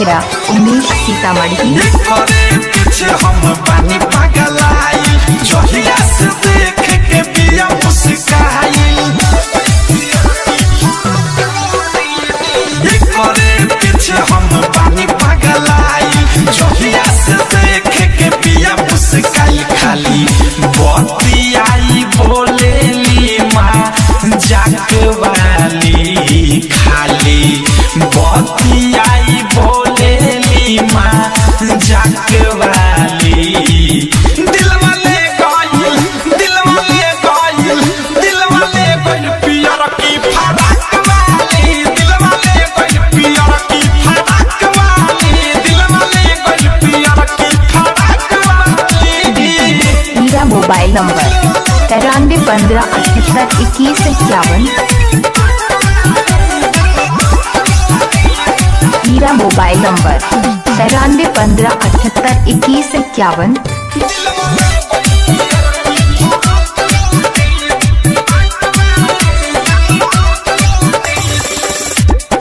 हिरा उमेश सीतामढ़ी। करे पीछे हम पानी पगलाई, जहिया से देख के बिया मुस्काई। करे पीछे हम पानी पगलाई, जहिया से देख के बिया मुस्काई। खाली बतियाई बोलेली माँ जाक वाली, खाली बतियाई बोलेली माँ जाक वाली। दिलवा ले गइल, दिलवा ले गइल, दिलवा ले गइल पियर की फराक वाली। दिलवा ले गइल पियर की फराक वाली। दिलवा ले गइल पियर की फराक वाली। मेरा मोबाइल नंबर 93 15 78 21 51। मेरा मोबाइल नंबर 93 15 78 21 51।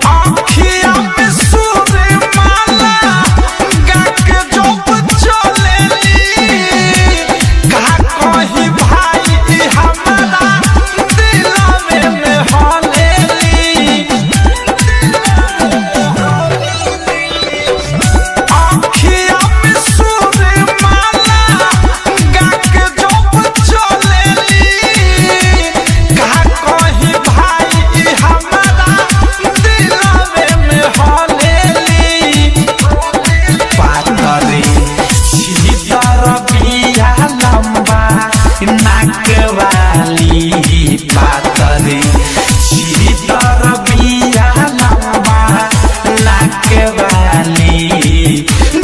आँखिया में सूरमाला गाके जोप चलेली, का कही भाई ई हमारा दिलवे में हलेली। आँखिया में सूरमाला गाके जोप चलेली, का कही भाई ई हमारा दिलवे में हलेली। पातरे छीतर बिया लम्बा नाक वाली, पातरे छीतर बिया लम्बा नाक वाली।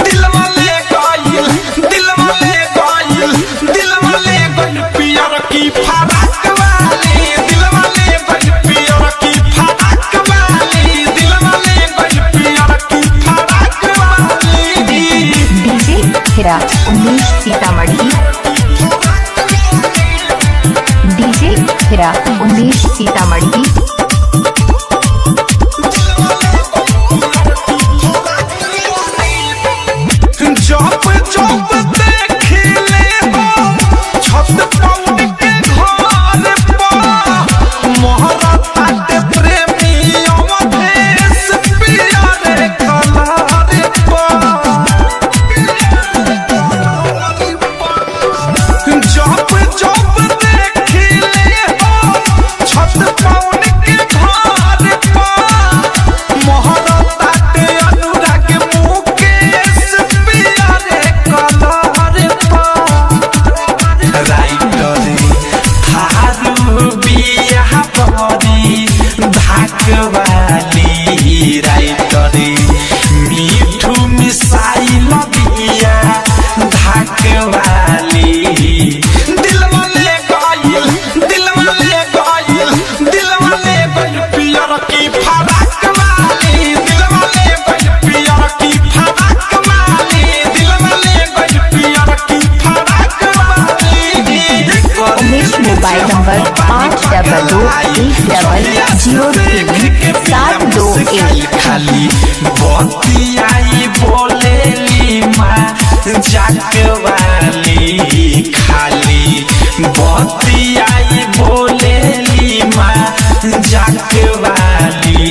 दिलवा ले गइल, दिलवा ले गइल, दिलवा ले गइल पियर की फराक वाली। दिलवा ले गइल पियर की फराक वाली। दिलवा ले गइल पियर की फराक वाली। डीजे हिरा उमेश सीतामढ़ी। डीजे हिरा उमेश सीतामढ़ी। जब जब देखले हो छत पौड़ के घर पर, मोहरा ताट प्रेमी अवधेश पिया रे कलर पर। जब जब देखले हो छत पौड़ के घर पर, मोहरा ताट अनुराग मुकेश पिया रे कलर पर। राइटर थारू बिया बरी धाक वाली, राइटर मिठू मिसाइल बिया धाक वाली। दिलवा ले गइल, दिलवा ले गइल, दिलवा ले गइल पियर की फराक वाली। दिलवा ले गइल पियर की फराक वाली। दिलवा ले गइल पियर की फराक वाली। Umesh mobile number 8 22 1 00 3 7 2 1। खाली बतियाई बोलेली माँ जाक वाली, खाली बतियाई बोलेली माँ जाक वाली।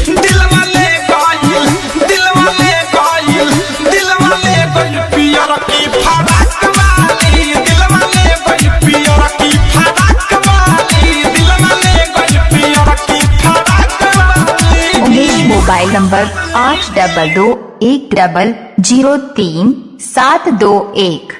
दिलवा ले गइल, दिलवा ले गइल, दिलवा ले गइल पियर की फराक वाली। दिलवा ले गइल पियर की फराक वाली। दिलवा ले गइल पियर की फराक वाली। Umesh mobile number 8 22 1 00 3 7 2 1।